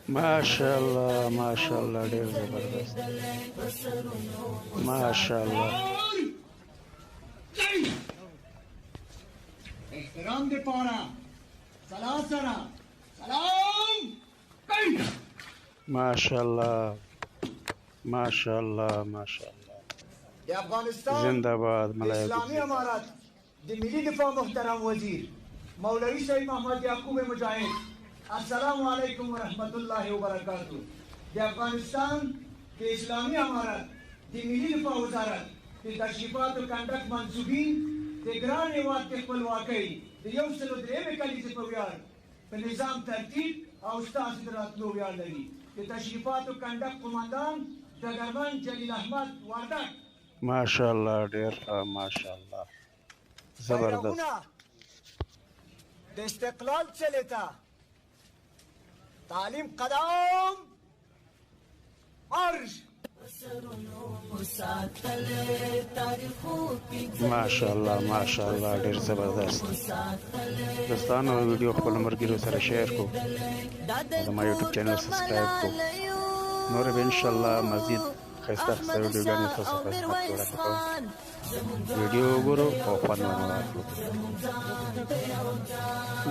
ماشاءالله ماشاءالله، ډیر زبردست، ماشاءالله. احترام دې پاره سلام سره سلام. ماشاءالله ماشاءالله ماشاءالله. د افغانستان زنده باد د ملایکو. اسلامي امارت د ملي دفاع محترم وزیر مولوي صاحب محمد یعقوب مجاهد، السلام علیکم ورحمت الله وبرکاتو. د افغانستان د اسلامي امارت د ملي دفاع وزارت د تشریفاتو کنډک منسوبین د ګران هېواد د خپلواکۍ د 103مې کلیزې په ویاړ په نظام ترتیب او ستاسو د راتلو ویاړ لري. د تشریفاتو کنډک قومندان ډګرمن جلیل احمد وردک. ماشاءالله، ډیر ښه، ماشاءالله، زبردست. بیرغونه د استقلال څلې ته تعلیم قدم ارش. ماشاءالله ماشاءالله، ډیر زبردست. دوستانو، ویډیو خپل ملګرو سره share کو، زما یوټیوب چینل subscribe کو. نور به ان شاء الله مزید ښایسته ښایسته ویډیوګانې تاسو ته وړاندې کوم. ویډیو وګورو او خوند ورنه واخلو.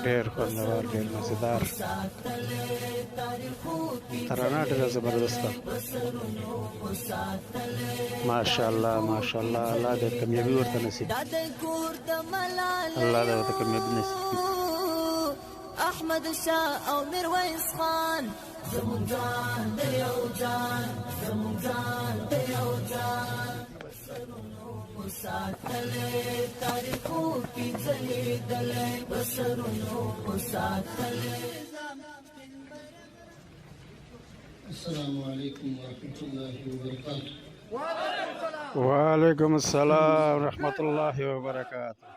ډیر خوندور، ډیر مزیدار ترانه، ډیره زبردسته. ماشاءالله ماشاءالله. الله دې کامیابي ورته نصیب کړي، الله دې ورته کامیابي نصیب کړي. احمد شاه او میرویس خان، زمونږ ځان د یو ځان، زمونږ ځان د یو ځان ساتلې، تاریخو کې ځلېدلی، په سرونو مو ساتلې. السلام علیکم ورحمة الله وبرکاته. وعلیکم السلام ورحمت الله وبرکاته.